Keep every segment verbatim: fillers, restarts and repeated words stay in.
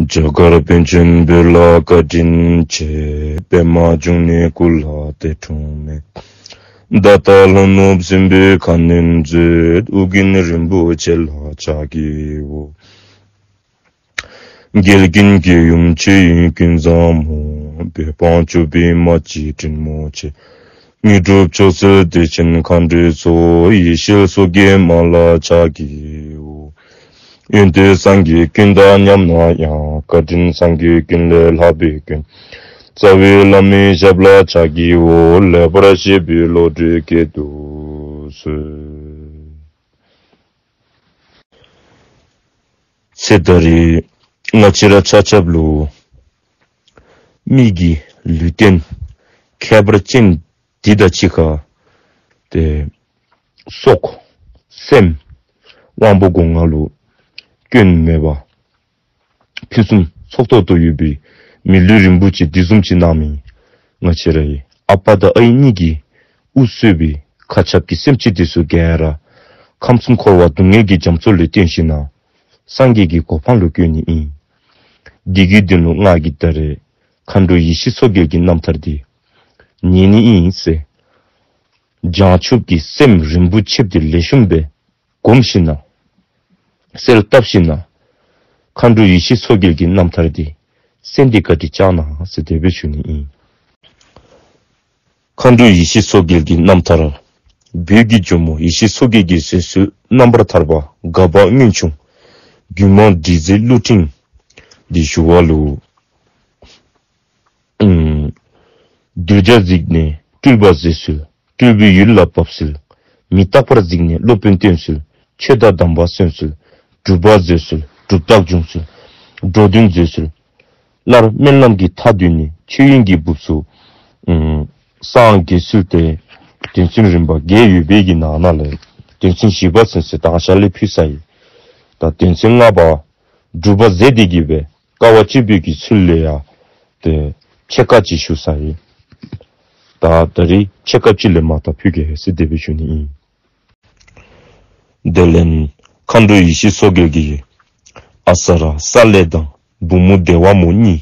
རྒྱ་གར་པཎ་ཆེན་བོད་ལ་བཀའ་དྲིན་ཆེ། པདྨ་འབྱུང་གནས་སྐུ་ལ་འདས་འཁྲུངས་མེད། ད་ལྟ་ལྷོ་ནུབ་སྲིན་པོའི་ཁ་གནོན་མཛད། ཨོ་རྒྱན་རིན་པོ་ཆེ་ལ་ཕྱག་བགྱིའོ། རྒྱལ་ཀུན་རྒྱལ་ཡུམ་ཆོས་དབྱིངས་ཀུན་བཟང་མོ། བོད་འབངས་སྐྱོབ་པའི་མ་གཅིག་དྲིན་མོ་ཆེ། དངོས་གྲུབ་མཆོག་སྩོལ་བདེ་ཆེན་མཁའ་འགྲོའི་ཚོགས། ཡེ་ཤེས་མཚོ་རྒྱལ་མ་ལ་ཕྱག་བགྱིའོ། ཡོན་ཏན་སངས་རྒྱས་ཀུན་དང་མཉམ་ན་ཡང་། བཀའ་དྲིན་སངས་རྒྱས་ཀུན་ལས་ལྷག་པའི་མགོན། རྩ་བའི་བླ་མའི་ཞབས་ལ་ཕྱག་བགྱིའོ། ལེགས་པར་བཤད་པའི་བློ་གྲོས་བསྐྱེད་དུ་གསོལ། ཚེ་ད་རེས་ང་བཅས་ར་ཆ་ཁྱབ་ལུ་མི་གི་ལུས་རྟེན་ཁྱད་པར་ཅན་འདི་དང་གཅིག་ཁར་ཏེ་སྲོག་སེམས་དབང་པོ་སྒོ་ལྔ་ལུ་སྐྱོན་མེད་པར་ཕུན་སུམ་ཚོགས་ཏོག་ཏོ་ཡོད་པའི་མི་ལུས་རིན་པོ་ཆེ་འདི་བཟུམ་ཅིག་གནང་མི་ང་བཅས་རའི་ཨ་པ་དང་ཨའི་གཉིས་ཀྱིས་དབུ་གཙོས་པའི་མཁའ་ཁྱབ་ཀྱི་སེམས་ཅན་འདི་ཚུ་ག་ར་ཁམས་གསུམ་འཁོར་བ་སྡུག་བསྔལ་གྱི་རྒྱ་མཚོ་ལས་བཏོན་ཞིནམ་ལས་སངས་རྒྱས་ཀྱི་གོ་འཕང་ལུ་བཀོད་ནི་ཨིན། འདི་གི་དོན་ལུ་ང་གིས་ད་རེས་མཁའ་འགྲོ་ཡེ་ཤེས་མཚོ་རྒྱལ་གྱི་རྣམ་ཐར་འདི་ཉན་ནི་ཨིན་ཟེར། བྱང་ཆུབ་ཀྱི་སེམས་རིན་པོ་ཆེ་འདི་ལེགས་ཤོམ་སྦེ་སྒོམ་ཞིནམ་ལས་གསལ་བཏབ་ཞིནམ་ལས་མཁའ་འགྲོ་ཡེ་ཤེས་མཚོ་རྒྱལ་གྱི་རྣམ་ཐར་འདི་གསན་ཏེ་བཀའ་དྲིན་བསྐྱང་གནང་ཟེར་དེ་སྦེ་ཞུ་ནི་ཨིན། མཁའ་འགྲོ་ཡེ་ཤེས་མཚོ་རྒྱལ་གྱི་རྣམ་ཐར། བོད་ཀྱི་ཇོ་མོ་ཡེ་ཤེས་མཚོ་རྒྱལ་གྱི་བཟོད་གསོལ་རྣམ་པར་ཐར་པ་དགའ་བ་སྔོན་བྱུང་རྒྱུད་མང་འབྲི་མཛད་གླུ་ཕྲེང་འདི་ཞུ་བ་ལུ། ཨམ། གདུལ་བྱ་གཟིགས་ནས་སྤྲུལ་པ་བཟོད་གསོལ། སྤྲུལ་པའི་ཡུལ་ལ་བབས་གསོལ། མི་རྟག་པར་གཟིགས་ནས་སློབ་དཔོན་བསྟེན་གསོལ། ཆོས་དང་དམ་པ་གསོན་གསོལ། སྒྲུབ་པ་བཟོད་གསོལ། གྲུབ་རྟགས་འབྱུང་གསོལ། འགྲོ་དོན་མཛད་གསོལ། སླར་སྨོན་ལམ་གྱི་མཐའ་བསྡུས་ནས་ཆོས་དབྱིངས་ཀྱི་སྦུབས་སུ་ཨམ་སངས་རྒྱས་གསོལ་ཏེ་དོན་ཚན་རིམ་པ་བརྒྱད་ཡོད་པའི་གི་ནང་ན་ལས་དོན་ཚན་བཞི་པ་ཚུན་ཚོད་དང་ཞལ་ལས་ཕུལ་ཚར་ཡི། ད་དོན་ཚན་ལྔ་པ་སྒྲུབ་པ་མཛད་དེ་གི་སྦེ་དཀའ་བ་སྤྱད་པའི་གི་ཚུལ་ལས་ཡང་ཏེ་ཕྱེད་ཀ་ཅིག་ཞུ་ཚར་ཡི། ད་ད་རེས་ཕྱེད་ཀ་ཅིག་ལས་མར་ད་ཕུལ་གེ་ཟེར་དེ་སྦེ་ཞུ་ནི་ཨིན། དེ་ལས་མཁའ་འགྲོ་ཡེ་ཤེས་མཚོ་རྒྱལ་གྱིས་ཨ་ས་ར་ས་ལེ་དང་བུ་མོ་དེ་བ་མོ་གཉིས་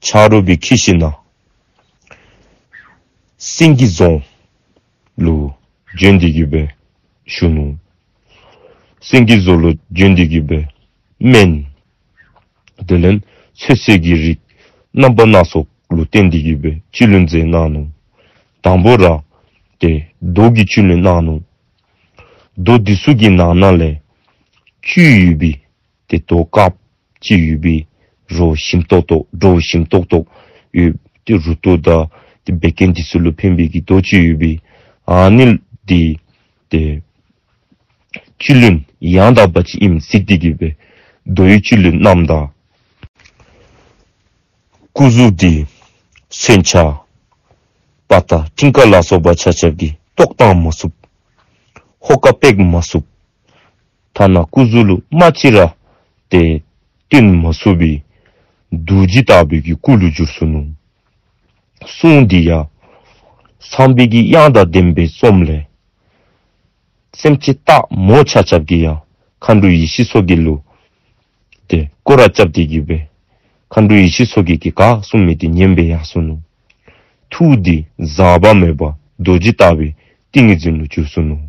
ཆ་རོགས་སྦེ་འཁྱིད་ཞིནམ་ལས་སེང་གེ་རྫོང་ལུ་བྱོན་ཏེ་གི་སྦེ་བཞུགས་ནུག། སེང་གེ་རྫོང་ལུ་བྱོན་ཏེ་གི་སྦེ་སྨན་དེ་ལས་ཚོད་བསྲེ་གི་རིགས་རྣམ་པ་སྣ་ཚོགས་ལུ་བརྟེན་ཏེ་གི་སྦེ་བཅུད་ལེན་མཛད་གནང་ནུག། དང་པ་ར་ཏེ་རྡོ་གི་བཅུད་ལེན་གནང་ནུག། རྡོ་འདི་ཚུ་གི་ནང་ན་ལས་བཅུད་ཡོད་པའི་ཏེ་རྡོ་དཀརཔོ་ཅིག་ཡོད་པའི་རོ་ཞིམ་ཏོག་ཏོ་རོ་ཞིམ་ཏོག་ཏོ་ཡོད་ཏེ་རུ་ཏོ་དང་ཏེ་བད་ཀན་འདི་ཚུ་ལུ་ཕན་པའི་གི་རྡོ་ཅིག་ཡོད་པའི་ཨ་ནི་འདི་ཏེ་བཅུད་ལེན་ཡང་དག་པ་ཅིག་ཨིནམ་གཟིགས་ཏེ་གི་སྦེ་རྡོ་ཡི་བཅུད་ལེན་གནངམ་ད་སྐུ་གཟུགས་འདི་མཚོན་ཆ་པ་ཏ་ཕྲེང་བ་ལ་སོགས་པ་ཆ་ཁྱབ་ཀྱིས་བཏོག་བཏང་མ་ཚུགས། ཧོ་ཀ་བཀལ་མ་ཚུགས། ཐ་ན་སྐུ་གཟུགས་ལུ་རྨ་ཅིག་ར་ཏེ་བཏོན་མ་ཚུགས་པའི་རྡོ་རྗེ་ལྟ་བུའི་གི་སྐུ་ལུ་གྱུར་སོ་ནུག། གསུང་འདི་ཡང་ཚངས་པའི་གི་དབྱངས་དང་ལྡན་པའི་རྩོམ་ལས་སེམས་ཅན་སྟག་མོ་ཆ་ཁྱབ་ཀྱིས་ཡང་མཁའ་འགྲོ་ཡེ་ཤེས་མཚོ་རྒྱལ་ལུ་ཏེ་སྐོར་ར་རྐྱབ་སྟེ་གི་སྦེ་མཁའ་འགྲོ་ཡེ་ཤེས་མཚོ་རྒྱལ་གྱིས་ག་གསུང་མི་འདི་ཉན་སྦེ་ཡར་སོ་ནུག། ཐུགས་འདི་ཟག་པ་མེད་པ་རྡོ་རྗེ་ལྟ་བུའི་ཏིང་ངེ་འཛིན་ལུ་གྱུར་སོ་ནུག།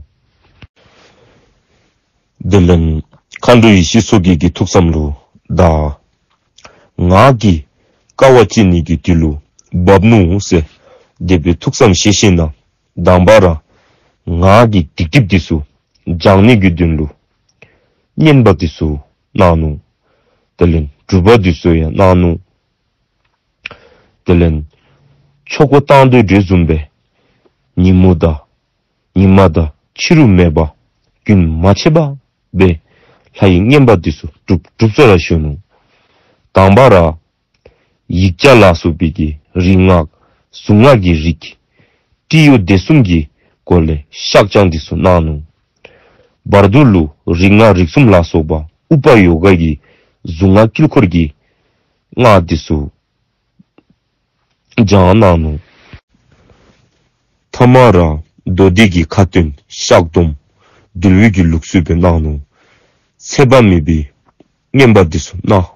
དེ་ལས་མཁའ་འགྲོ་ཡེ་ཤེས་མཚོ་རྒྱལ་གྱི་ཐུགས་བསམ་ལུ་ད་ང་གིས་དཀའ་བ་སྤྱད་ནི་གི་དུས་ལུ་བབས་ནུག་ཟེར་དེ་སྦེ་ཐུགས་བསམ་བཞེས་ཞིནམ་ལས་དང་པ་ར་ང་གིས་སྡིག་སྒྲིབ་འདི་ཚུ་སྦྱང་ནི་གི་དོན་ལུ་བསྙེན་པ་འདི་ཚུ་གནང་ནུག། དེ་ལས་སྒྲུབ་པ་འདི་ཚུ་ཡང་གནང་ནུག། དེ་ལས་ཆོ་ག་བཏང་དོ་འདི་བཟུམ་སྦེ་ཉིན་མོ་དང་ཉི་མ་དང་ཕྱི་རུ་མེད་པར་རྒྱུན་མ་ཆད་པར་སྦེ་ལྷ་ཡི་བསྙེན་པ་འདི་ཚུ་སྒྲུབ་སྒྲུབ་ཟེར་ར་ཞུ་ནུག། དང་པ་ར་ཡིག་བརྒྱ་ལ་སོགས་པའི་གི་རིག་སྔགས་གཟུངས་སྔགས་ཀྱི་རིགས་ཀྲི་ཡོ་སྡེ་གསུམ་གྱི་སྒོ་ལས་བཤགས་སྦྱང་འདི་ཚུ་གནང་ནུག། བར་དུ་ལུ་རིག་སྔགས་རིགས་གསུམ་ལ་སོགས་པ་ཨུ་པ་ཡོ་ག་གི་གཟུངས་སྔགས་དཀྱིལ་འཁོར་གྱི་སྔགས་འདི་ཚུ་བགྱང་གནང་ནུག། ཐ་མ་ར་མདོ་སྡེ་གི་ཁ་ཏོན་བཤགས་སྡོམ་འདུལ་བའི་གི་ལུགས་སྲོལ་སྦེ་གནང་ནུག། ཚེ་དཔག་མེད་པའི་བསྙེན་པ་འདི་ཚུ་གནང་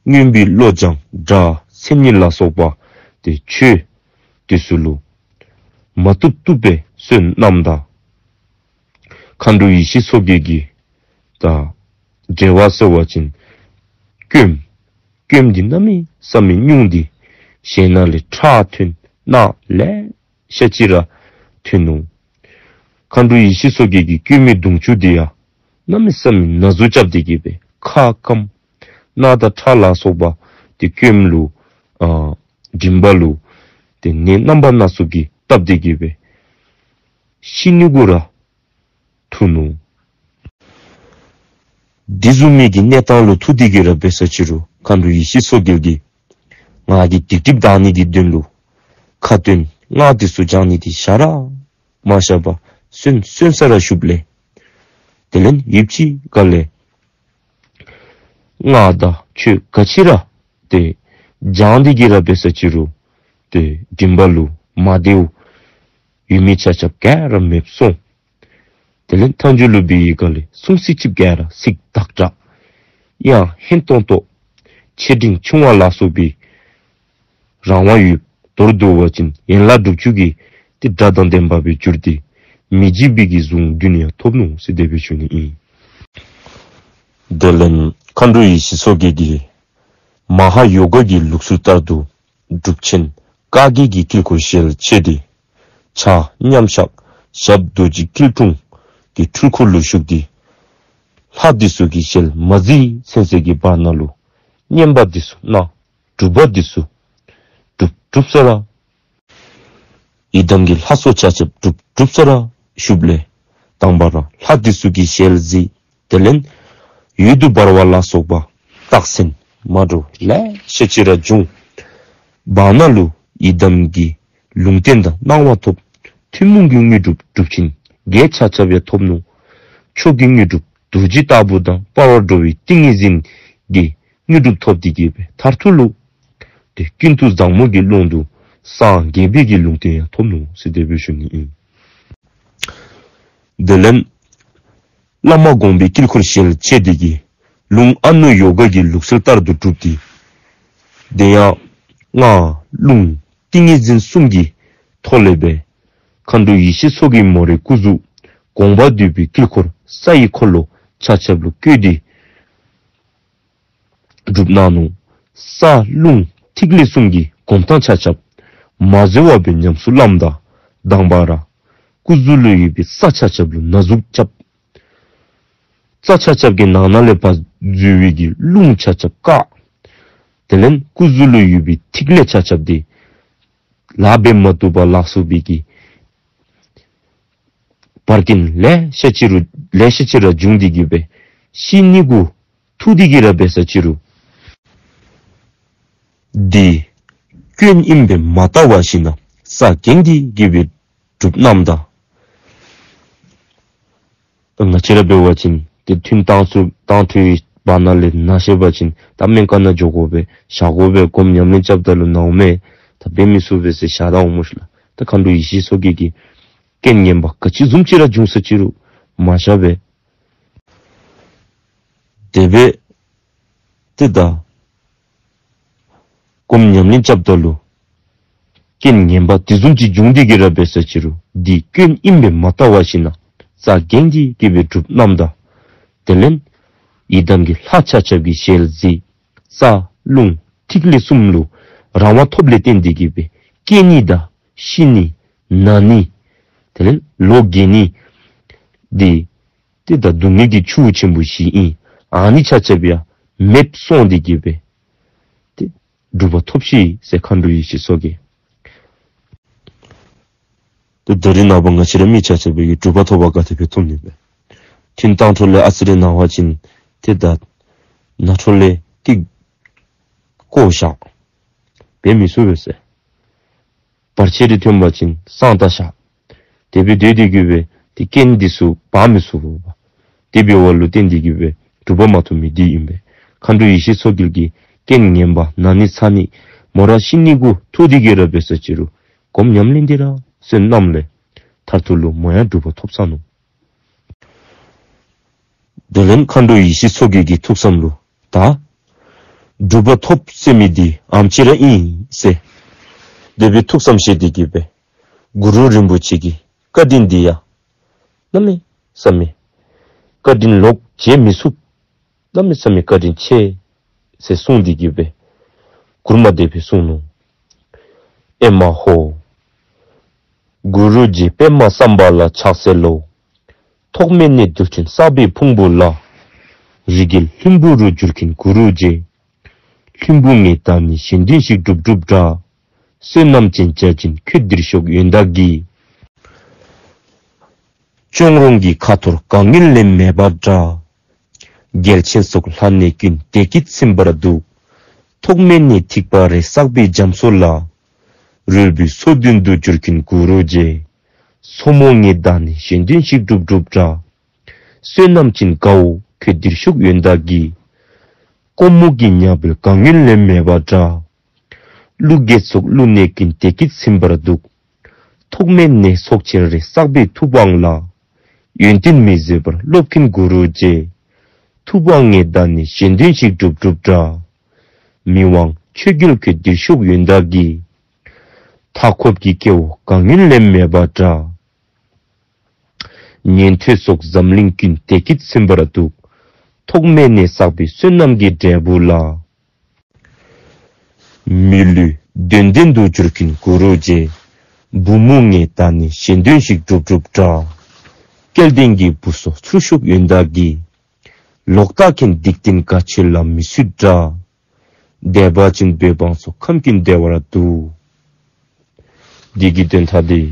མངོན་པའི་བློ་སྦྱང་སྒྲ་མཚན་ཉིད་ལ་སོགས་པ་ཏེ་ཆོས་དེ་ཚུ་ལུ་མ་བཏུབ་བཏུབ་སྦེ་གསན་གནངམ་ད་མཁའ་འགྲོ་ཡེ་ཤེས་མཚོ་རྒྱལ་གྱིས་ད་འགྲེལ་བ་ཟེར་བ་ཅིན་སྐྱོན་སྐྱོན་འདི་གནམ་མེད་ས་མེད་ཉུང་སྟེ་ཞེ་ན་ལས་ཁྲག་ཐོན་རྣག་ལེ་ཤ་ཅིག་ར་ཐོན་ནུག། མཁའ་འགྲོ་ཡེ་ཤེས་མཚོ་རྒྱལ་གྱི་སྐྱོན་མའི་གདུང་ཆུ་འདི་ཡང་གནམ་མེད་ས་མེད་ན་ཟུག་རྐྱབ་སྟེ་གི་སྦེ་ཁ་སྐམ། རྣག་དང་ཁྲག་ལ་སོགས་པ་ཏེ་སྐྱོན་ལུ་ཨ་མགྲིན་པ་ལུ་ཏེ་ནད་རྣམ་པ་སྣ་ཚོགས་ཀྱིས་བཏབ་སྟེ་གི་སྦེ་ཤི་ནི་གུ་ར་ཐུག་ནུག། འདི་བཟུམ་མའི་གི་གནས་སྟངས་ལུ་ཐུག་སྟེ་གི་ར་འབད་ས་ཅི་རུང་མཁའ་འགྲོ་ཡེ་ཤེས་མཚོ་རྒྱལ་གྱིས་ང་གིས་སྡིག་སྒྲིབ་དག་ནི་གི་དོན་ལུ་ཁ་ཏོན་སྔགས་འདི་ཚུ་བགྱང་ནི་འདི་བཞག་ར་མ་བཞག་པར་གསན་གསན་ས་ར་བཞུགས་ལས། དེ་ལས་ཡུདཔ་ཅིག་ཁ་ལས་སྔགས་དང་ཆོས་ག་ཅི་ར་ཏེ་བགྱང་སྟེ་གི་ར་འབད་ས་ཅི་རུང་ཏེ་མགྲིན་པ་ལུ་མ་བདེཝ་ཡོད་མི་ཆ་ཁྱབ་ག་ར་མེདཔ་སོང་། དེ་ལས་མཐའ་མཇུག་ལུ་འབད་བའི་སྒང་ལས་སྲུང་བརྩི་ཅིག་ག་ར་ཚིག་དག་དྲགས་ཡང་ཧན་ཏོང་ཏོ་ཆེ་འབྲིང་ཆུང་བ་ལ་སོགས་པའི་རང་དབང་ཡོདཔ་མདོར་བསྡུ་བ་ཅིན་ཡན་ལག་དྲུག་ཅུ་གི་ཏེ་སྒྲ་དང་ལྡན་པ་སྦེ་གྱུར་ཏེ་མི་འཇིགས་པའི་གི་གཟུངས་བདུན་ཡང་ཐོབ་ནུག་ཟེར་དེ་སྦེ་ཞུ་ནི་ཨིན། དེ་ལས་མཁའ་འགྲོ་ཡེ་ཤེས་མཚོ་རྒྱལ་གྱིས་མ་ཧཱ་ཡོ་ག་གི་ལུགས་སྲོལ་ལྟར་དུ་གྲུབ་ཆེན་བཀའ་བརྒྱད་ཀྱི་དཀྱིལ་འཁོར་ཞལ་ཕྱེ་སྟེ་ཕྱག་མཉམ་བཞག་ཞབས་རྡོ་རྗེ་སྐྱིལ་ཀྲུང་གི་འཁྲུལ་འཁོར་ལུ་བཞུགས་ཏེ་ལྷ་འདི་ཚུ་གི་ཞལ་མ་གཟིགས་ཚུན་ཚོད་ཀྱི་བར་ན་ལུ་བསྙེན་པ་འདི་ཚུ་གནང་། སྒྲུབ་པ་འདི་ཚུ་སྒྲུབ་སྒྲུབ་ས་ར་ཡི་དམ་གྱི་ལྷ་ཚོགས་ཆ་ཁྱབ་སྒྲུབ་སྒྲུབ་ས་ར་བཞུགས་ལས། དང་པ་ར་ལྷ་འདི་ཚུ་གི་ཞལ་གཟིགས། དེ་ལས་འོད་དུ་འབར་བ་ལ་སོགས་པ་རྟགས་མཚན་མ་འདྲཝ་ལེ་ཤ་ཅིག་ར་བྱུང་། བར་ན་ལུ་ཡི་དམ་གྱི་ལུང་བསྟན་དང་གནང་བ་ཐོབ། ཐུན་མོང་གི་དངོས་གྲུབ་གྲུབ་ཆེན་བརྒྱད་ཆ་ཁྱབ་ཡང་ཐོབ་ནུག། མཆོག་གི་དངོས་གྲུབ་རྡོ་རྗེ་ལྟ་བུ་དང་སྤར་བ་འདྲ་བའི་ཏིང་ངེ་འཛིན་གྱི་དངོས་གྲུབ་ཐོབ་སྟེ་གི་སྦེ་མཐར་ཐུག་ལུ་ཏེ་ཀུན་ཏུ་བཟང་མོ་གི་ཀློང་དུ་སངས་རྒྱས་པའི་གི་ལུང་བསྟན་ཡང་ཐོབ་ནུག་ཟེར་དེ་སྦེ་ཞུ་ནི་ཨིན། དེ་ལས་བླ་མ་དགོངས་པའི་དཀྱིལ་འཁོར་ཞལ་ཕྱེ་སྟེ་གི་ལུང་ཨ་ནུ་ཡོ་ག་གི་ལུགས་སྲོལ་ལྟར་དུ་སྒྲུབ་སྟེ། དེ་ཡང་སྔགས་རླུང་ཏིང་ངེ་འཛིན་གསུམ་གྱི་ཐོག་ལས་སྦེ་མཁའ་འགྲོ་ཡེ་ཤེས་མཚོ་རྒྱལ་མོ་རའི་སྐུ་གཟུགས་དགོངས་པ་འདུས་པའི་དཀྱིལ་འཁོར་ས་ཡི་འཁོར་ལོ་ཆ་ཁྱབ་ལུ་བཀོད་དེ་སྒྲུབ་གནང་ནུག། ས་རླུང་ཐིག་ལེ་གསུམ་གྱི་སྒོམ་ཐངས་ཆ་ཁྱབ་མ་བཟོད་པ་སྦེ་ཉམས་སུ་བླངམ་ད་དང་པ་ར་སྐུ་གཟུགས་ལུ་ཡོད་པའི་ས་ཆ་ཁྱབ་ལུ་ན་ཟུག་རྐྱབ། རྩ་ཆ་ཁྱབ་ཀྱི་ནང་ན་ལས་ཕར་འཛུལ་བའི་གི་རླུང་ཆ་ཁྱབ་བཀག། དེ་ལས་སྐུ་གཟུགས་ལུ་ཡོད་པའི་ཐིག་ལེ་ཆ་ཁྱབ་འདི་ལཱ་འབད་མ་བཏུབ་པ་ལ་སོགས་པའི་གི་བར་རྐྱེན་ལེ་ཤ་ཅིག་རུ་ལེ་ཤ་ཅིག་ར་བྱུང་སྟེ་གི་སྦེ་ཤི་ནི་གུ་ཐུག་སྟེ་གི་ར་འབད་ས་ཅིག་རུང་འདི་སྐྱོན་ཨིན་པས་མ་བལྟ་བ་ཞིན་ན་རྩ་འགེངས་ཏེ་གི་སྦེ་སྒྲུབ་གནངམ་ད། ང་བཅས་ར་འབད་བ་ཅིན་ཏེ་ཐུན་བཏང་ཚུ་བཏང་ཚུ་བར་ན་ལས་ན་ཤེས་པ་ཅིན་ད་སྨན་ཁང་ནང་འགྱོ་དགོ་པས་བཞག་དགོ་པས་སྒོམ་ཉམས་ལེན་རྐྱབ་ད་ལུ་ན་འོང་མས། ད་འབད་མི་ཚུགས་པས་ཟེར་བཞག་ད་འོང་སྨོ་ཤིག་ལགས། ད་མཁའ་འགྲོ་ཡེ་ཤེས་མཚོ་རྒྱལ་གྱིས་རྐྱེན་ངན་པ་ག་ཅི་བཟུམ་ཅིག་ར་བྱུང་ས་ཅིག་རུང་མ་བཞག་པས། དེ་སྦེ་ཏེ་ད་སྒོམ་ཉམས་ལེན་རྐྱབ་ད་ལུ་རྐྱེན་ངན་པ་དེ་བཟུམ་ཅིག་བྱུང་སྟེ་གི་ར་འབད་ས་ཅིག་རུང་འདི་སྐྱོན་ཨིན་པས་མ་བལྟ་བ་ཞིན་ན་རྩ་འགེངས་ཏེ་གི་སྦེ་སྒྲུབ་གནངམ་ད། དེ་ལས་ཡི་དམ་གྱི་ལྷ་ཆ་ཁྱབ་ཀྱི་ཞལ་གཟིགས། རྩ་རླུང་ཐིག་ལེ་གསུམ་ལུ་རང་དབང་ཐོབ་ལས་བརྟེན་ཏེ་གི་སྦེ་སྐྱེ་ནི་དང་ཤི་ནི་ན་ནི་དེ་ལས་ལོ་རྒས་ནི་འདི་ཏེ་ད་སྡུག་བསྔལ་གྱི་ཆུ་བོ་ཆེན་པོ་བཞི་ཨིན། ཨ་ནི་ཆ་ཁྱབ་ཡང་མེདཔ་སོང་སྟེ་གི་སྦེ་ཏེ་གྲུབ་པ་ཐོབ་ཤིག་ཟེར་མཁའ་འགྲོ་ཡེ་ཤེས་མཚོ་རྒྱལ། ཏེ་ད་རིས་ནངས་པ་ང་བཅས་ར་མི་ཆ་ཁྱབ་ཀྱིས་གྲུབ་པ་ཐོབ་པ་ག་དེ་སྦེ་ཐོབ་ནི་སྦེ། ཐུན་བཏང་འཕྲོ་ལས་ཨ་ཙི་རེ་ན་བ་ཅིན་ཏེ་ད་ན་འཕྲོ་ལས་ཏེ་བཀོ་བཞག། འབད་མི་ཚུགས་པས་ཟེར། བར་ཆད་རེ་ཐོན་པ་ཅིན་སངས་ད་བཞག། དེ་སྦེ་སྡོད་དེ་གི་སྦེ་ཏེ་རྐྱེན་འདི་ཚུ་འབག་མི་ཚུགས་པས། དེ་འབདཝ་ལུ་བརྟེན་ཏེ་གི་སྦེ་གྲུབ་པ་མ་ཐོབ་མི་འདི་ཨིན་པས། མཁའ་འགྲོ་ཡེ་ཤེས་མཚོ་རྒྱལ་གྱིས་རྐྱེན་ངན་པ་ན་ནི་ཚ་ནི་མོ་ར་ཤི་ནི་གུ་ཐུག་སྟེ་གི་ར་འབད་ས་ཅིག་རུང་སྒོམ་ཉམས་ལེན་འདི་ར་གསན་གནངམ་ལས་མཐར་ཐུག་ལུ་མོ་ཡང་གྲུབ་པ་ཐོབ་ཚར་ནུག། དེ་ལས་མཁའ་འགྲོ་ཡེ་ཤེས་མཚོ་རྒྱལ་གྱི་ཐུགས་བསམ་ལུ་ད་ གྲུབ་པ་ཐོབ་ཟེར་མི་འདི་ཨམ་ཅིག་ར་ཨིན་ཟེར། དེ་སྦེ་ཐུགས་བསམ་བཞེས་ཏེ་གི་སྦེ་གུ་རུ་རིན་པོ་ཆེ་གི་བཀའ་དྲིན་འདི་ཡང་གནམ་མེད་ས་མེད་བཀའ་དྲིན་ལོག་འཇལ་མི་ཚུགས། གནམ་མེད་ས་མེད་བཀའ་དྲིན་ཆེ་ཟེར་གསུངས་ཏེ་གི་སྦེ་མགུར་མ་དེ་སྦེ་གསུངས་ནུག། ཨེ་མ་ཧོ། གུ་རུ་རྗེ་པདྨ་སམྦྷ་ལ་ཕྱག་འཚལ་ལོ། ཐོག་མེད་ནས་རྡུལ་ཕྲན་བསགས་པའི་ཕུང་པོ་ལ། རིགས་རྒྱུད་ལྷུན་པོ་རུ་གྱུར་མཁན་གུ་རུ་རྗེ། ལྷུན་པོ་ངས་བདག་ནི་གཞན་དོན་ཞིག་སྒྲུབ་སྒྲུབ་འདྲ། བསོད་ནམས་ཅན་བརྒྱ་བྱིན་ཁྱོད་འདིར་ཤོག་ཡོན་བདག་གིས། གཅོང་རོང་གི་ཁ་ཐོར་དཀའ་ངལ་ལན་མེད་པ་འདྲ། རྒྱལ་ཆེན་སོགས་ལྷ་གནས་ཀུན་བདེ་སྐྱིད་ཚིམ་པར་འདུག། ཐོག་མེད་ནས་ཐིགས་པ་རེ་བསགས་པའི་རྒྱ་མཚོ་ལ། རོལ་པའི་མཚོ་མདུན་དུ་གྱུར་མཁན་གུ་རུ་རྗེ། མཚོ་མོ་ངས་བདག་ནི་གཞན་དོན་ཞིག་སྒྲུབ་སྒྲུབ་འདྲ། བསོད་ནམས་ཅན་དགའ་བོ་ཁྱོད་འདིར་ཤོག་ཡོན་བདག་གིས། ཀོ་མུག་གི་ཉ་འབུལ་དཀའ་ངལ་ལན་མེད་པ་འདྲ། ཀླུ་རྒྱལ་སོགས་ཀླུ་གནས་ཀུན་བདེ་སྐྱིད་ཚིམ་པར་འདུག། ཐོག་མེད་ནས་ཚོགས་ཆེན་རེ་བསགས་པའི་ཐུབ་དབང་ལ། ཡོན་ཏན་མི་བཟོད་པར་སློབ་མཁན་གུ་རུ་རྗེ། ཐུབ་དབང་ངས་བདག་ནི་གཞན་དོན་ཞིག་སྒྲུབ་སྒྲུབ་འདྲ། མི་དབང་ཆོས་རྒྱལ་ཁྱོད་འདིར་ཤོག་ཡོན་བདག་གིས། མཐའ་འཁོབ་ཀྱི་སྐྱེ་བོ་དཀའ་ངལ་ལན་མེད་པ་འདྲ། ཉན་ཐོས་སོགས་འཛམ་གླིང་ཀུན་བདེ་སྐྱིད་ཚིམ་པར་འདུག། ཐོག་མེད་ནས་བསགས་པའི་བསོད་ནམས་ཀྱི་འབྲས་བུ་ལ། མི་ལུས་དོན་ལྡན་དུ་གྱུར་མཁན་གུ་རུ་རྗེ། བུ་མོ་ངས་བདག་ནི་གཞན་དོན་ཞིག་སྒྲུབ་སྒྲུབ་འདྲ། སྐལ་ལྡན་གྱི་བུ་ཚོ་ཚུར་ཤོག་ཡོན་བདག་གིས། ལོག་ལྟ་མཁན་སྡིག་ལྡན་དགའ་ཆོས་ལ་མི་སུ་འདྲ། དད་པ་ཅན་བོད་འབངས་ཚོ་ཁམས་ཀུན་བདེ་བར་འདུག། འདི་གི་དོན་དག་འདི་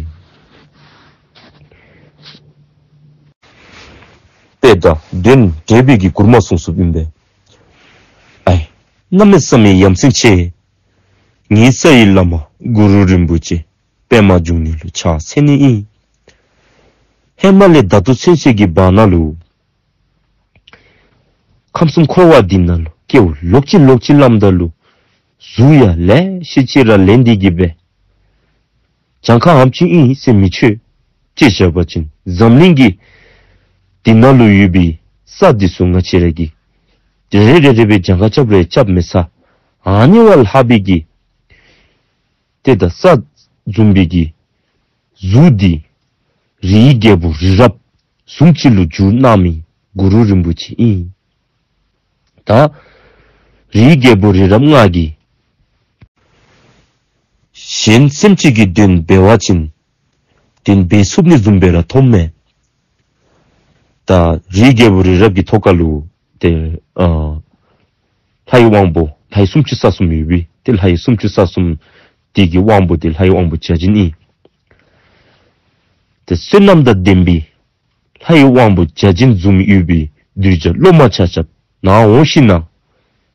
དཔེ་དང་དོན་འབྲེལ་བའི་གི་མགུར་མ་གསུངས་གསུངསམ་ཨིན་པས། ཨའི་གནམ་མེད་ས་མེད་ཡ་མཚན་ཆེ། ངེའི་རྩ་བའི་བླ་མ་གུ་རུ་རིན་པོ་ཆེ་པདྨ་འབྱུང་གནས་ལུ་ཕྱག་འཚལ་ནི་ཨིན། ཧེ་མ་ལས་ད་ལྟོ་ཚུན་ཚོད་ཀྱི་བར་ན་ལུ་ཁམས་གསུམ་འཁོར་བ་འདི་ནང་ལུ་སྐྱེ་བ་ལོག་ཅི་ལོག་ཅི་ལངམ་ད་ལུ་གཟུགས་ཡང་ལེ་ཤ་ཅིག་ར་ལེན་ཏེ་གི་སྦེ་གྱངས་ཁ་ཨམ་ཅིག་ཨིན་ཟེར་མི་ཆོད། ཅིག་བཤད་པ་ཅིན་འཛམ་གླིང་གི་འདི་ནང་ལུ་ཡོད་པའི་ས་འདི་ཚུ་ང་བཅས་ར་གིས་རེ་རེ་རེ་རེ་སྦེ་གྱངས་ཁ་རྐྱབ་རེ་རྐྱབ་མི་ཚར། ཨ་ནི་བ་ལྷག་པའི་གི་ཏེ་ད་ས་བཟུམ་པའི་གི་གཟུགས་འདི་རིའི་རྒྱལ་པོ་རི་རབ་བཟུམ་ཅིག་ལུ་བསྒྱུར་གནང་མི་གུ་རུ་རིན་པོ་ཆེ་ཨིན། ད་རིའི་རྒྱལ་པོ་རི་རབ་ང་གིས་གཞན་སེམས་ཅན་གྱི་དོན་འབད་བ་ཅིན་དོན་འབད་ཚུགས་ནི་བཟུམ་སྦེ་ར་མཐོངམ་མས། ད་རིའི་རྒྱལ་པོ་རི་རབ་ཀྱི་ཐོག་ཁ་ལུ་ཏེ་ཨ་ལྷའི་དབང་པོ་ལྷའི་སུམ་ཅུ་རྩ་གསུམ་ཡོད་པས། ཏེ་ལྷའི་སུམ་ཅུ་རྩ་གསུམ་དེ་གི་དབང་པོ་དེ་ལྷའི་དབང་པོ་བརྒྱ་བྱིན་ཨིན། ཏེ་བསོད་ནམས་དང་ལྡན་པའི་ལྷའི་དབང་པོ་བརྒྱ་བྱིན་བཟུམ་ཡོད་པའི་གདུལ་བྱ་སློབ་མ་ཆ་ཁྱབ་ནཱ་འོང་ཞིནམ་ལས་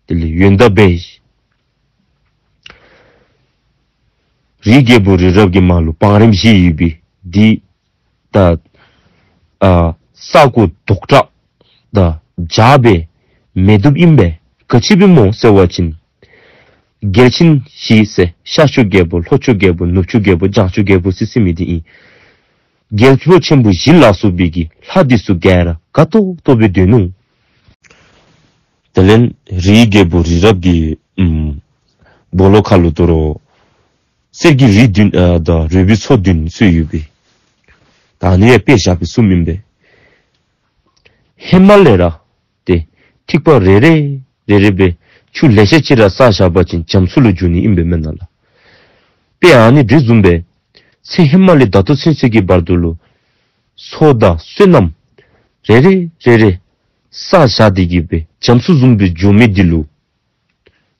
དེ་ལས་ཡོན་བདག་འབད། རིའི་རྒྱལ་པོ་རི་རབ་ཀྱི་མར་ལུ་བང་རིམ་བཞི་ཡོད་པའི་འདི་ད་ཨ་ས་གོ་རྡོག་ཁྲ་དང་འཇའ་སྦེ་མེ་དུབ་ཨིན་པས། ག་ཅི་སྦེ་སྨོ་ཟེར་བ་ཅིན་རྒྱལ་ཆེན་བཞི་ཟེར་ཤར་ཕྱོགས་རྒྱལ་པོ་ལྷོ་ཕྱོགས་རྒྱལ་པོ་ནུབ་ཕྱོགས་རྒྱལ་པོ་བྱང་ཕྱོགས་རྒྱལ་པོ་ཟེར་ཟེར་མི་འདི་ཨིན། རྒྱལ་པོ་ཆེན་པོ་བཞི་ལ་སོགས་པའི་གི་ལྷ་འདི་ཚུ་ག་ར་དགའ་ཏོག་ཏོ་སྦེ་སྡོད་ནུག། དེ་ལས་རིའི་རྒྱལ་པོ་རི་རབ་ཀྱི་ཨམ་སྦོ་ལོགས་ཁ་ལུ་དོ་རུང་གསེར་གྱི་རི་བདུན་ཨ་དང་རོལ་པའི་མཚོ་བདུན་ཚུ་ཡོད་པས། ད་ཨ་ནི་ཡང་དཔེ་བཞག་པའི་གསུངམ་ཨིན་པས། ཧེ་མ་ལས་ར་ཏེ་ཐིགས་པ་རེ་རེ་རེ་རེ་སྦེ་ཆུ་ལེ་ཤ་ཅིག་ར་བསགས་བཞག་པ་ཅིན་རྒྱ་མཚོ་ལུ་འགྱུར་ནི་ཨིན་པས་མེན་ན་ལགས། དཔེ་ཨ་ནི་འདི་བཟུམ་སྦེ་ཚེ་ཧེ་མ་ལས་ད་ལྟོ་ཚུན་ཚོད་ཀྱི་བར་དུ་ལུ་ཚོགས་དང་བསོད་ནམས་རེ་རེ་རེ་རེ་བསགས་བཞག་སྟེ་གི་སྦེ་རྒྱ་མཚོ་བཟུམ་སྦེ་འགྱོ་མི་འདི་ལུ་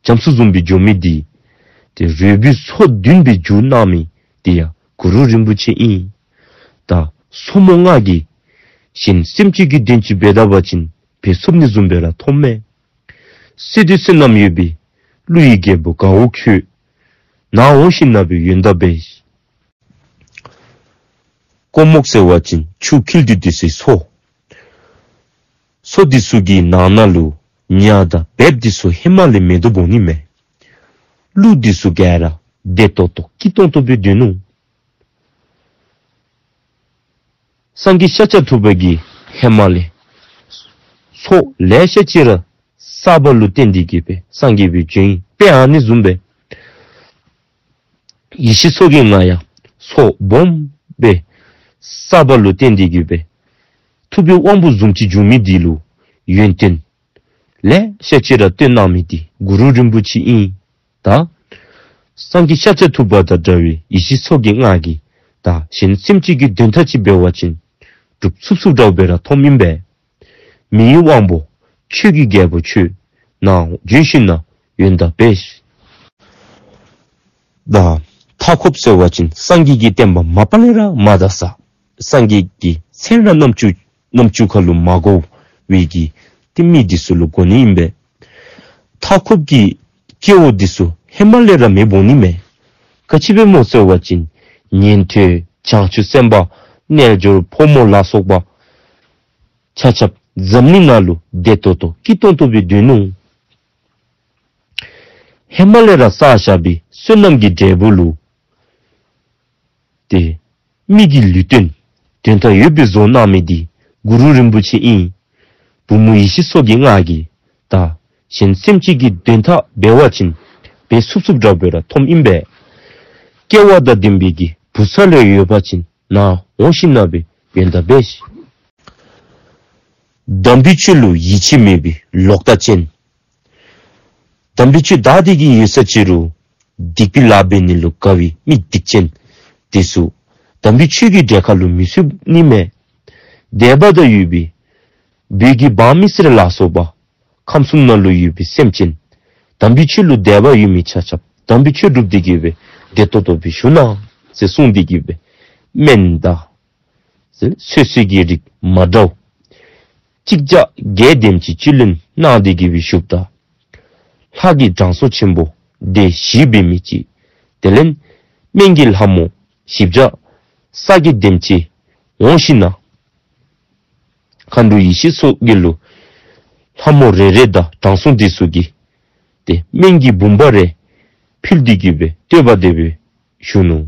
རྒྱ་མཚོ་བཟུམ་སྦེ་འགྱོ་མི་འདི་ཏེ་རོལ་པའི་མཚོ་བདུན་སྦེ་འགྱུར་གནང་མི་འདི་ཡང་གུ་རུ་རིན་པོ་ཆེ་ཨིན། ད་མཚོ་མོ་ང་གིས་གཞན་སེམས་ཅན་གྱི་དོན་ཅིག་འབད་ད་པ་ཅིན་འབད་ཚུགས་ནི་བཟུམ་སྦེ་ར་མཐོངམ་མས། གསེར་དུ་བསོད་ནམས་ཡོད་པའི་ཀླུ་ཡི་རྒྱལ་པོ་དགའ་བོ་ཁྱོད་ནཱ་འོང་ཞིནམ་ལས་ཡོན་བདག་འབད། ཀོ་མུག་ཟེར་བ་ཅིན་ཆུ་འཁྱིལ་ཏེ་སྡོད་སའི་མཚོ། མཚོ་འདི་ཚུ་གི་ནང་ན་ལུ་ཉ་དང་བལཔ་འདི་ཚུ་ཧེ་མ་ལས་མེད་དོ་འབོ་ནི་མས། ཀླུ་འདི་ཚུ་ག་ར་བདེ་ཏོག་ཏོ་སྐྱིད་ཏོང་ཏོ་སྦེ་སྡོད་ནུག། སངས་རྒྱས་ཤཱཀྱ་ཐུབ་པ་གིས་ཧེ་མ་ལས་མཚོ་ལེ་ཤ་ཅིག་ར་ བསགས་པ་ལུ་བརྟེན་ཏེ་གི་སྦེ་སངས་རྒྱས་པའི་བྱོན་ཡི། དཔེ་ཨ་ནི་བཟུམ་སྦེ་ཡེ་ཤེས་མཚོ་རྒྱལ་ང་ཡང་ཚོགས་སྦོམ་སྦེ་བསགས་པ་ལུ་བརྟེན་ཏེ་གི་སྦེ་ཐུབ་པའི་དབང་པོ་བཟུམ་ཅིག་འབྱུང་མི་འདི་ལུ་ཡོན་ཏན་ལེ་ཤ་ཅིག་ར་སྟོན་གནང་མི་འདི་གུ་རུ་རིན་པོ་ཆེ་ཨིན། ད་སངས་རྒྱས་ཤཱཀྱ་ཐུབ་པ་དང་འདྲ་བའི་ཡེ་ཤེས་མཚོ་རྒྱལ་ང་གིས་ད་གཞན་སེམས་ཅན་གྱི་དོན་དག་ཅིག་འབད་བ་ཅིན་སྒྲུབ་ཚུགས་ཚུགས་འདྲཝ་སྦེ་ར་མཐོངམ་ཨིན་པས། མི་ཡི་དབང་པོ་ཆོས་ཀྱི་རྒྱལ་པོ་ཁྱོད་ནཱ་བྱོན་ཞིན་ན་ཡོན་བདག་འབད་ཤིག། ད་མཐའ་འཁོབ་ཟེར་བ་ཅིན་སངས་རྒྱས་ཀྱི་བསྟན་པ་མ་པ་ལས་ར་མ་དར་ས། སངས་རྒྱས་ཀྱི་མཚན་ར་རྣམ་བཅུ་རྣམ་བཅུ་ཁ་ལུ་མ་གོ་བའི་གི་ཏེ་མི་འདི་ཚུ་ལུ་གོ་ནི་ཨིན་པས། མཐའ་འཁོབ་ཀྱི་སྐྱེ་བོ་འདི་ཚུ་ཧེ་མ་ལས་ར་མེདཔ་འོང་ནི་མས། ག་ཅི་སྦེ་སྨོ་ཟེར་བ་ཅིན་ཉན་ཐོས་བྱང་ཆུབ་སེམས་དཔའ་རྣལ་འབྱོར་ཕོ་མོ་ལ་སོགས་པ་ཆ་ཁྱབ་འཛམ་གླིང་ནང་ལུ་བདེ་ཏོག་ཏོ་སྐྱིད་ཏོང་ཏོ་སྦེ་སྡོད་ནུག། ཧེ་མ་ལས་ར་བསགས་བཞག་པའི་བསོད་ནམས་ཀྱི་འབྲས་བུ་ལུ་ཏེ་མི་གི་ལུས་རྟེན་དོན་དག་ཡོདཔ་སྦེ་བཟོ་གནང་མི་འདི་གུ་རུ་རིན་པོ་ཆེ་ཨིན། བུམོ་ཡེ་ཤེས་མཚོ་རྒྱལ་ང་གིས་ད་གཞན་སེམས་ཅན་གྱི་དོན་དག་འབད་བ་ཅིན་འབད་ཚུགས་ཚུགསཔ་འདྲཝ་སྦེ་ར་མཐོངམ་ཨིན་པས། སྐལ་བ་དང་ལྡན་པའི་གི་བུ་ཚ་ལུ་ཡོད་པ་ཅིན་ནཱ་འོང་ཞིན་ན་སྦེ་ཡོན་བདག་འབད་ཤིག། དམ་པའི་ཆོས་ལུ་ཡིད་ཆེས་མེད་པའི་ལོག་ལྟ་ཅན། དམ་པའི་ཆོས་དར་ཏེ་གི་ཡོད་ས་ཅིག་རུང་སྡིག་པའི་ལཱ་འབད་ནི་ལུ་དགའ་བའི་མི་སྡིག་ཅན་འདི་ཚུ་དམ་པའི་ཆོས་ཀྱི་གྲལ་ཁ་ལུ་མི་ཚུད་ནི་མས། དད་པ་དང་ཡོད་པའི་བོད་ཀྱི་འབངས་མི་སེར་ལ་སོགས་པ་ཁམས་གསུམ་ནང་ལུ་ཡོད་པའི་སེམས་ཅན་དམ་པའི་ཆོས་ལུ་དད་པ་ཡོད་མི་ཆ་ཁྱབ་དམ་པའི་ཆོས་སྒྲུབ་སྟེ་གི་སྦེ་བདེ་ཏོག་ཏོ་སྦེ་བཞུགས་གནང་ཟེར་གསུངས་ཏེ་གི་སྦེ་སྨན་དང་ཟེར་ཚོད་བསྲེ་གི་རིགས་མ་འདྲཝ་གཅིག་བརྒྱ་བརྒྱད་དེམ་ཅིག་བཅུད་ལེན་གནང་སྟེ་གི་སྦེ་བཞུགསཔ་ད་ལྷ་གི་དྲང་སྲོང་ཆེན་པོ་སྡེ་བཞི་འབད་མི་ཅིག་དེ་ལས་སྨན་གྱི་ལྷ་མོ་བཞི་བརྒྱ་རྩ་བརྒྱད་དེམ་ཅིག་འོང་ཞིན་ན་མཁའ་འགྲོ་ཡེ་ཤེས་མཚོ་རྒྱལ་ལུ་ལྷ་མོ་རེ་རེ་དང་དྲང་སྲོང་འདི་ཚུ་གིས་ཏེ་སྨན་གྱི་བུམ་པ་རེ་ཕུལ་ཏེ་གི་སྦེ་བསྟོད་པ་དེ་སྦེ་ཞུ་ནུག།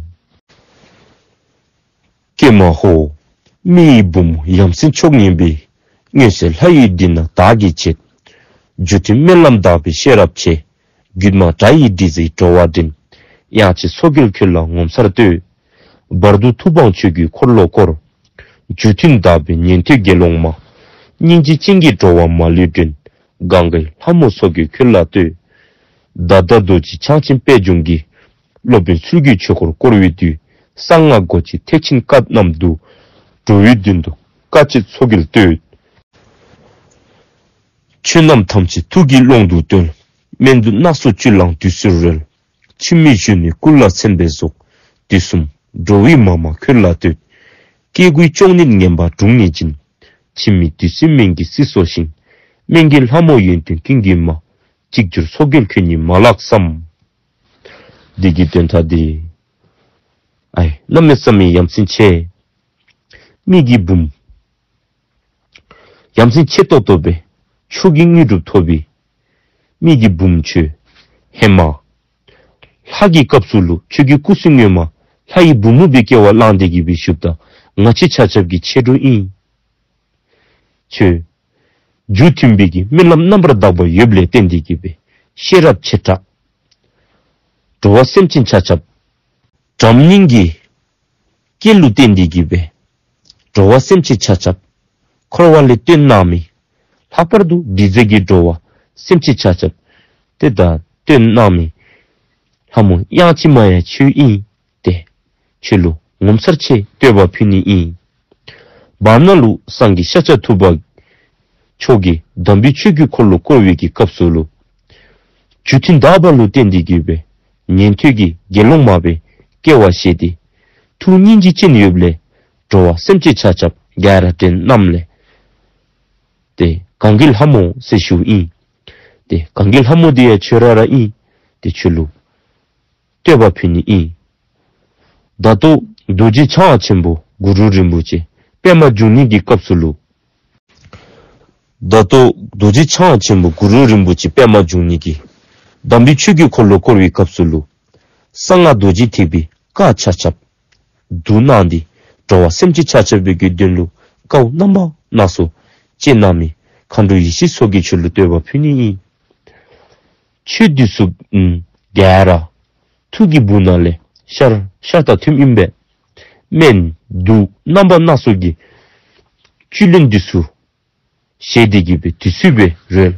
ཀྱེ་མ་ཧོ། མི་ཡི་བུམོ་ཡ་མཚན་མཆོག་བརྙེས་པའི། མངོན་གསལ་ལྷ་ཡི་མདུན་ན་བདག་གིས་བྱེད། རྒྱུ་མཐུན་སྨོན་ལམ་དག་པའི་ཤེས་རབ་ཆེ། མགུར་མ་སྒྲ་ཡི་དྲི་ཟའི་བྲོ་བ་འདྲེན། དབྱངས་ཅན་མཚོ་རྒྱལ་ཁྱོད་ལ་ངོ་མཚར་བསྟོད། བར་དུ་ཐུབ་དབང་ཆོས་ཀྱི་འཁོར་ལོ་བསྐོར། རྒྱུ་མཐུན་དག་པའི་ཉན་ཐོས་དགེ་སློང་མ། སྙིང་རྗེ་ཅན་གྱི་འགྲོ་བ་མ་ལུས་འདྲེན། གངྒཱའི་ལྷ་མོ་མཚོ་རྒྱལ་ཁྱོད་ལ་བསྟོད། ད་ལྟ་རྡོ་རྗེ་འཆང་ཆེན་པད་འབྱུང་གི། སློབ་དཔོན་ཚུལ་གྱི་ཆོས་འཁོར་བསྐོར་བའི་དུས། གསང་སྔགས་སྒོ་འབྱེད་ཐེག་ཆེན་བཀའ་རྣམས་བསྡུ། འགྲོ་བའི་དོན་དུ་དཀའ་སྤྱད་མཚོ་རྒྱལ་བསྟོད། ཆོས་རྣམས་ཐམས་ཅད་ཐུགས་ཀྱི་ཀློང་དུ་བརྟོལ། སྨན་བདུད་སྣ་ཚོགས་བཅུད་བླངས་དུས་སུ་རོལ། འཆི་མེད་གཞོན་ནུའི་སྐུ་ལ་མཚན་པའི་གཟུགས། དུས་གསུམ་འགྲོ་བའི་མ་མ་ཁྱོད་ལ་བསྟོད། སྐྱེ་དགུའི་གཅོང་ནད་ངན་པ་དྲུངས་ནས་འབྱིན། འཆི་མེད་བདུད་རྩིའི་སྨན་གྱིས་སྲིད་གསོ་ཞིང་། སྨན་གྱི་ལྷ་མོ་ཡོན་ཏན་ཀུན་གྱི་མ། གཅིག་གྱུར་མཚོ་རྒྱལ་ཁྱོད་ཉིད་མ་ལགས་སམ། འདི་གི་དོན་དག་འདི་ཨའི་གནམ་མེད་ས་མེད་ཡ་མཚན་ཆེ། མི་གི་བུམོ་ཡ་མཚན་ཆེ་ཏོག་ཏོ་སྦེ་མཆོག་གི་དངོས་གྲུབ་ཐོབ་པའི་མི་གི་བུམོ་ཁྱོད་ཧེ་མ་ལྷ་གི་སྐབས་སུ་ལུ་ཁྱོད་ཀྱི་སྐུ་གསུང་སྔོན་མ་ལྷ་ཡི་བུམོ་སྦེ་སྐྱེ་བ་བླངས་ཏེ་གི་སྦེ་བཞུགསཔ་ད་ང་བཅས་ཆ་ཁྱབ་ཀྱི་ཆེ་དྲགས་ཨིན། ཁྱོད་རྒྱུ་མཐུན་པའི་གི་སྨོན་ལམ་རྣམ་པར་དག་པ་ཡོདཔ་ལས་བརྟེན་ཏེ་གི་སྦེ་ཤེས་རབ་ཆེ་དྲགས། འགྲོ་བ་སེམས་ཅན་ཆ་ཁྱབ་དྲན་ནིང་གི་སྐྱེ་ལུ་བརྟེན་ཏེ་གི་སྦེ་འགྲོ་བ་སེམས་ཅན་ཆ་ཁྱབ་འཁོར་བ་ལས་བཏོན་གནང་མི། ལྷག་པར་དུ་འདི་ཟེར་གྱི་འགྲོ་བ་སེམས་ཅན་ཆ་ཁྱབ་ཏེ་ད་བཏོན་གནང་མི་ལྷ་མོ་དབྱངས་ཅན་མ་ཡང་ཁྱོད་ཨིན། ཏེ་ཁྱོད་ལུ་ངོ་མཚར་ཆེ་བསྟོད་པ་ཕུལ་ནི་ཨིན། བར་ན་ལུ་སངས་རྒྱས་ཤཱཀྱ་ཐུབ་པ་མཆོག་གིས་དམ་པའི་ཆོས་ཀྱི་འཁོར་ལོ་བསྐོར་བའི་གི་སྐབས་སུ་ལུ་རྒྱུ་མཐུན་དག་པ་ལུ་བརྟེན་ཏེ་གི་སྦེ་ཉན་ཐོས་ཀྱི་དགེ་སློང་མ་སྦེ་སྐྱེ་བ་བཞེས་ཏེ་ཐུགས་སྙིང་རྗེ་ཅན་ཡོདཔ་ལས་འགྲོ་བ་སེམས་ཅན་ཆ་ཁྱབ་ག་ར་དྲན་གནངམ་ལས་ཏེ་གངྒཱའི་ལྷ་མོ་ཟེར་ཞུཝ་ཨིན། ཏེ་གངྒཱའི་ལྷ་མོ་འདི་ཡང་ཁྱོད་ར་ར་ཨིན། ཏེ་ཁྱོད་ལུ་བསྟོད་པ་ཕུལ་ནི་ཨིན། ད་ལྟོ་རྡོ་རྗེ་འཆང་ཆེན་པོ་གུ་རུ་རིན་པོ་ཆེ་པདྨ་འབྱུང་གནས་ཀྱི་སྐབས་སུ་ལུ། ད་ལྟོ་རྡོ་རྗེ་འཆང་ཆེན་པོ་གུ་རུ་རིན་པོ་ཆེ་པདྨ་འབྱུང་གནས་ཀྱིས་དམ་པའི་ཆོས་ཀྱི་འཁོར་ལོ་བསྐོར་བའི་སྐབས་སུ་ལུ། གསང་སྔགས་རྡོ་རྗེ་ཐེག་པའི་བཀའ་ཆ་ཁྱབ་བསྡུ་གནང་སྟེ་འགྲོ་བ་སེམས་ཅན་ཆ་ཁྱབ་ཀྱི་དོན་ལུ་དཀའཝ་རྣམ་པ་སྣ་ཚོགས་སྤྱད་གནང་མི་ མཁའ་འགྲོ་ཡེ་ཤེས་མཚོ་རྒྱལ་ཁྱོད་ལུ་བསྟོད་པ་ཕུལ་ནི་ཨིན། ཆོས་འདི་ཚུ་ཨམ་ག་ར་ཐུགས་ཀྱི་སྦུག་ན་ལས་ཤར་ཤར་དང་ཐིམ་ཨིན་པས། སྨན་དུག་རྣམ་པ་སྣ་ཚོགས་ཀྱི་བཅུད་ལེན་འདི་ཚུ་བཞེས་ཏེ་གི་སྦེ་དུས་ཚོད་སྦེ་རོལ།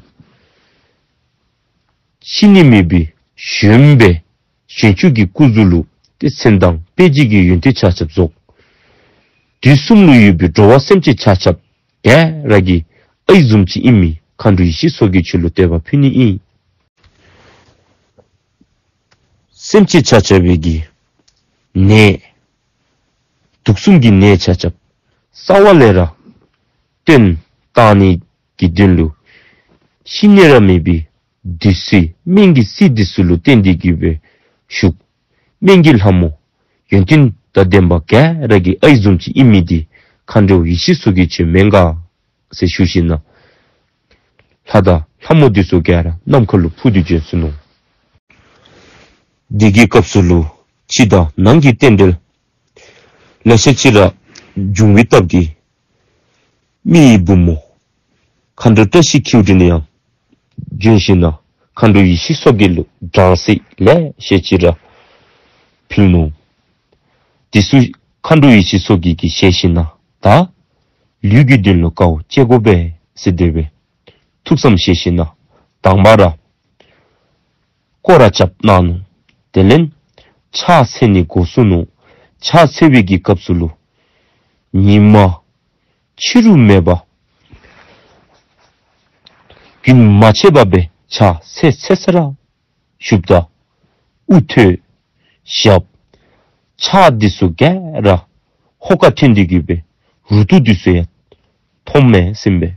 ཤི་ནི་མེད་པའི་གཞོནམ་སྦེ་གཞོན་ཆུ་གི་སྐུ་གཟུགས་ལུ་ཏེ་མཚན་དང་དཔེ་བྱད་ཀྱི་ཡོན་ཏན་ཆ་ཁྱབ་རྫོགས། དུས་གསུམ་ལུ་ཡོད་པའི་འགྲོ་བ་སེམས་ཅན་ཆ་ཁྱབ་ག་ར་གི་ཨའི་བཟུམ་ཅིག་ཨིན་མི་མཁའ་འགྲོ་ཡེ་ཤེས་མཚོ་རྒྱལ་ཁྱོད་ལུ་བསྟོད་པ་ཕུལ་ནི་ཨིན། སེམས་ཅན་ཆ་ཁྱབ་ཀྱི་ནད་དུག་གསུམ་གྱི་ནད་ཆ་ཁྱབ་རྩ་བ་ལས་ར་བཏོན་བཏང་ནི་གི་དོན་ལུ་ཤི་ནི་ར་མེད་པའི་བདུད་རྩི་སྨན་གྱི་རྩི་འདི་ཚུ་ལུ་བརྟེན་ཏེ་གི་སྦེ་བཞུགས། སྨན་གྱི་ལྷ་མོ་ཡོན་ཏན་དང་ལྡན་པ་ག་ར་གི་ཨའི་བཟུམ་ཅིག་ཨིན་མི་འདི་མཁའ་འགྲོ་ཡེ་ཤེས་མཚོ་རྒྱལ་ཁྱོད་མེན་ག་ཟེར་ཞུ་ཞིནམ་ལས་ལྷ་དང་ལྷ་མོ་འདི་ཚུ་ག་ར་ནམ་མཁའ་ལུ་འཕུར་ཏེ་བྱོན་སོ་ནུག། དེ་གི་སྐབས་སུ་ལུ་ཕྱི་དང་ནང་གི་རྟེན་འབྲེལ་ལེ་ཤ་ཅིག་ར་བྱུང་བའི་སྟབས་ཀྱིས་མི་ཡི་བུ་མོ་མཁའ་འགྲོ་བཀྲ་ཤིས་ཁྱེའུ་འདི་ནི་ཡང་བྱོན་ཞིནམ་ལས་མཁའ་འགྲོ་ཡེ་ཤེས་མཚོ་རྒྱལ་ལུ་སྦྲང་རྩི་ལེ་ཤ་ཅིག་ར་ཕུལ་ནུག། དེ་ཚུ་མཁའ་འགྲོ་ཡེ་ཤེས་མཚོ་རྒྱལ་གྱིས་བཞེས་ཞིནམ་ལས་ད་ལུས་ཀྱི་དོན་ལུ་དཀའཝ་སྤྱད་དགོ་པས་ཟེར་དེ་སྦེ་ཐུགས་བསམ་བཞེས་ཞིནམ་ལས་དང་པ་ར་སྐོར་ར་རྐྱབ་གནང་ནུག། དེ་ལས་ཕྱག་འཚལ་ནི་འགོ་བཙུགས་ནུག། ཕྱག་འཚལ་བའི་གི་སྐབས་སུ་ལུ་ཉི་མ་ཕྱི་རུ་མེད་པར་རྒྱུན་མ་ཆད་པར་སྦེ་ཕྱག་འཚལ་འཚལ་ས་ར་བཞུགསཔ་ད་དབུ་ཐོད་ཞབས་ཕྱག་འདི་ཚུ་ག་ར་ཧོ་ཀ་འཐོན་ཏེ་གི་སྦེ་རུ་ཏོ་འདི་ཚུ་ཡང་མཐོངམ་མས་ཟེར་ཨིན་པས།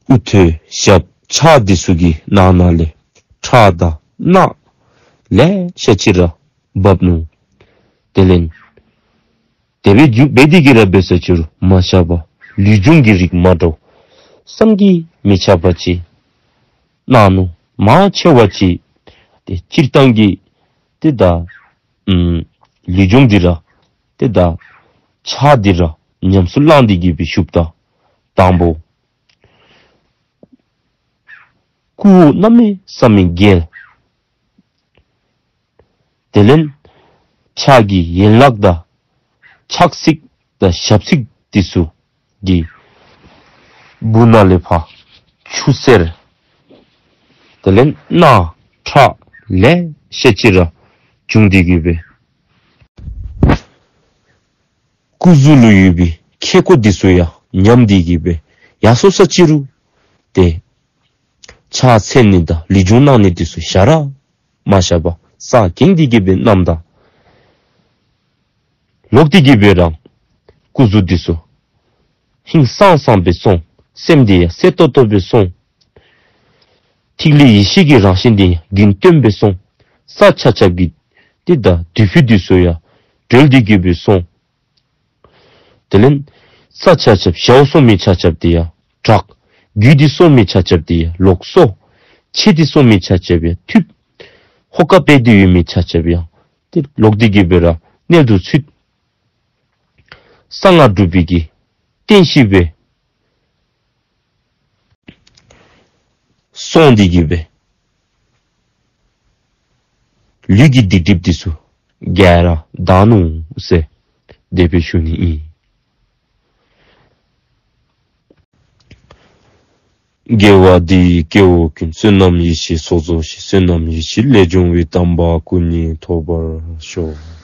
དབུ་ཐོད་ཞབས་ཕྱག་འདི་ཚུ་གི་ནང་ན་ལས་ཁྲག་དང་རྣག་ལེ་ཤ་ཅིག་ར་བབས་ནུག། དེ་ལས་དེ་སྦེ་འགྱོ་སྦེ་འདི་གི་ར་འབད་ས་ཅིག་རུང་མ་ཆགས་པར་ལུས་སྦྱོང་གི་རིགས་མ་འདྲཝ་བསམ་གྱིས་མི་ཁྱབ་པ་ཅིག་གནང་ནུག། མང་ཆེ་བ་ཅིག་ཏེ་སྤྱིར་བཏང་གི་ཏེ་ད་ཨམ་ལུས་སྦྱོང་འདི་ར་ཏེ་ད་ཕྱག་འདི་ར་ཉམས་སུ་བླངས་ཏེ་གི་སྦེ་བཞུགསཔ་ད་དང་པོ་སྐུ་འོ་གནམ་མེད་ས་མེད་རྒྱས། དེ་ལས་ཕྱག་གི་ཡན་ལག་དང་ཕྱག་ཚིགས་དང་ཞབས་ཚིགས་འདི་ཚུ་གི་སྦུག་ན་ལས་ཕར་ཆུ་སེར་དེ་ལས་རྣག་ཁྲག་ལེ་ཤ་ཅིག་ར་བྱུང་སྟེ་གི་སྦེ་སྐུ་གཟུགས་ལུ་ཡོད་པའི་ཁལ་ཀོ་འདི་ཚུ་ཡང་ཉམས་ཏེ་གི་སྦེ་ཡར་སོ་ས་ཅིག་རུང་ཏེ་ཕྱག་འཚལ་ནི་དང་ལུས་སྦྱོང་གནང་ནི་འདི་ཚུ་ཞར་ར་མ་བཞག་པར་ས་གང་འདི་གི་སྦེ་གནངམ་ད་ལོག་སྟེ་གི་སྦེ་ར་སྐུ་གཟུགས་འདི་ཚུ་ཧིང་སངས་སངས་སྦེ་སོང་། སེམས་འདི་ཡང་གསལ་ཏོག་ཏོ་སྦེ་སོང་། ཐིག་ལེ་ཡེ་ཤེས་ཀྱི་རང་བཞིན་འདི་ཡང་རྒྱུན་བརྟན་སྦེ་སོང་། ས་ཆ་ཁྱབ་ཀྱི་ཏེ་ད་དུས་ཕུད་འདི་ཚུ་ཡང་གྲོལ་ཏེ་གི་སྦེ་སོང་། དེ་ལས་ས་ཆ་ཁྱབ་ཞཝ་སོང་མི་ཆ་ཁྱབ་འདི་ཡང་དྲག། རྒྱུ་འདི་སོང་མི་ཆ་ཁྱབ་འདི་ཡང་ལོག་སོ། ཆས་འདི་སོང་མི་ཆ་ཁྱབ་ཡང་འཐུས། ཧོ་ཀ་སྦེ་འདི་ཡོད་མི་ཆ་ཁྱབ་ཡང་ཏེ་ལོག་སྟེ་གི་སྦེ་ར་རྣལ་དུ་ཚུད། གསང་སྔགས་སྒྲུབ་པའི་གི་རྟེན་གཞི་སྦེ་སོང་སྟེ་གི་སྦེ་ལུས་ཀྱི་སྡིག་སྒྲིབ་འདི་ཚུ་ག་ར་དག་ནུག་ཟེར་དེ་སྦེ་ཞུ་ནི་ཨིན། དགེ་བ་འདི་ཡིས་སྐྱེ་བོ་ཀུན། བསོད་ནམས་ཡེ་ཤེས་ཚོགས་རྫོགས་ཤིང་། བསོད་ནམས་ཡེ་ཤེས་ལས་བྱུང་བའི། དམ་པ་སྐུ་གཉིས་ཐོབ་པར་ཤོག།